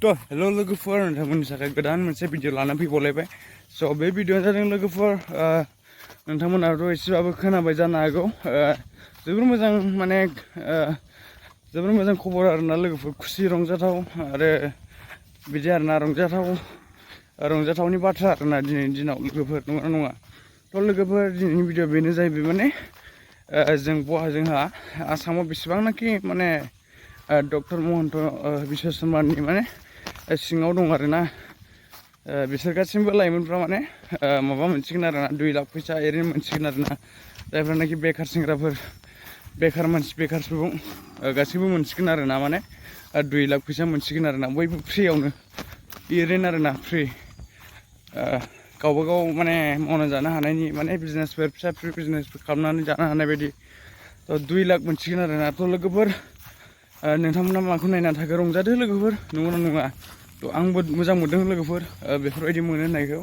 तो हेलो लोगोफोर नोंथांमोननि थाखाय गोदान मोनसे भिडिअ लाना फैबावलायबाय स' बे भिडिअआ जादों लोगोफोर नोंथांमोनाथ' एसेबाबो खोनाबाय जानो हागौ जोबोर मोजां माने जोबोर मोजां खबर आरोना लोगोफोर खुसि रंजाथाव आरो बिदि आरोना रंजाथावनि बाथ्रा आरोना दिनैनि दिनाव लोगोफोर नङा नङा थ' लोगोफोर दिनैनि भिडिअ बेनो जाहैबाय माने जोंहा आसामाव बेसेबांनाखि माने डक्टर महन्त बिश्वशर्मानि माने सिङाव दं आरोना बिसोर गासिबो लाइमोनफ्रा माने माबा मोनसिगोन आरोना 2 लाख फैसा ओरैनो मोनसिगोन आरोना जायफ्रानाखि बेखार सेंग्राफोर बेखार सुबुं गासिबो मोनसिगोन आरोना माने 2 लाख फैसा मोनसिगोन आरोना बयबो फ्रियावनो ओरैनो आरोना फ्रि गावबा गाव माने मावना जानो हानायनि माने बिजनेसफोर फिसा फिसा बिजनेसफोर खालामनानै जानो हानाय बायदि थ' 2 लाख मोनसिगोन आरोना थ' लोगोफोर नोंथांमोना माखौ नायनानै थाखो रंजादो लोगोफोर नंगौना नङा थ' आंबो मोजां मोनदों लोगोफोर बेफोरबायदि मोनो होननायखौ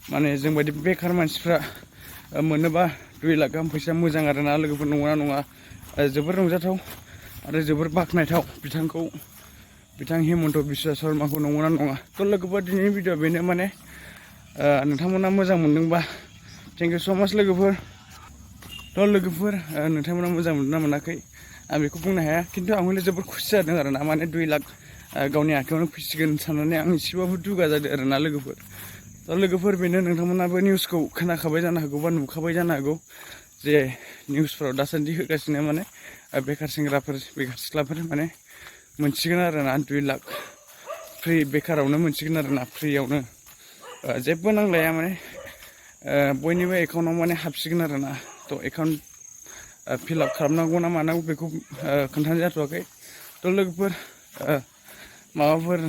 माने जोंबायदि बेखार मानसिफ्रा मोनोबा 2 लाख गाहाम फैसा मोजां आरोना लोगोफोर नंगौना नङा जोबोर रंजाथाव आरो जोबोर बाख्नायथाव बिथां हेमन्त बिश्व शर्माखौ नंगौना नङा थ' लोगोफोर दिनैनि भिडिअ बेनो माने नोंथांमोना मोजां मोनदोंबा थेंक इउ स' माच लोगोफोर थ' लोगोफोर नोंथांमोना मोजां मोनदों ना मोनाखै आं बेखौ बुंनो हाया खिन्थु आं हले जोबोर खुसि जादों आरोना माने 2 लाख गावनि आखायावनो फैसिगोन साननानै आं एसेबाबो दुगा जादों आरोना लोगोफोर दा लोगोफोर बेनो नोंथांमोनाबो निउसखौ खोनाखाबाय जानो हागौ बा नुखाबाय जानो हागौ जे निउसफोराव दासान्दि होगासिनो माने बेखार सेंग्राफोर बेखार सिख्लाफोर माने मोनसिगोन आरोना 2 लाख फ्रि बेकारावनो मोनसिगोन आरोना फ्रियावनो जेबो नांलाया माने बयनिबो एकाउन्टाव माने हाबसिगोन आरोना थ' एकाउन्ट फिलआप खालामनांगौ ना मानांगौ बेखौ खोन्थानाय जाथ'वाखै थ' लोगोफोर माबाफोर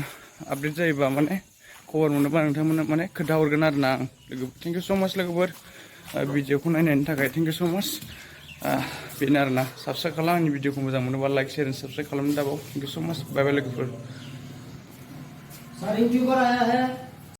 आपडेट जायोबा माने खबर मोनोबा नोंथांमोननो माने खोन्थाहरगोन आरोना आं लोगोफोर थेंक इउ स' माच लोगोफोर भिडिअखौ नायनायनि थाखाय थेंक इउ स' माच बेनो आरोना साबस्क्राइब खालाम आंनि भिडिअखौ मोजां मोनोबा लाइक शेयार एन्ड साबस्क्राइब खालामनो दाबाव थेंक इउ स' माच बाय बाय लोगोफोर।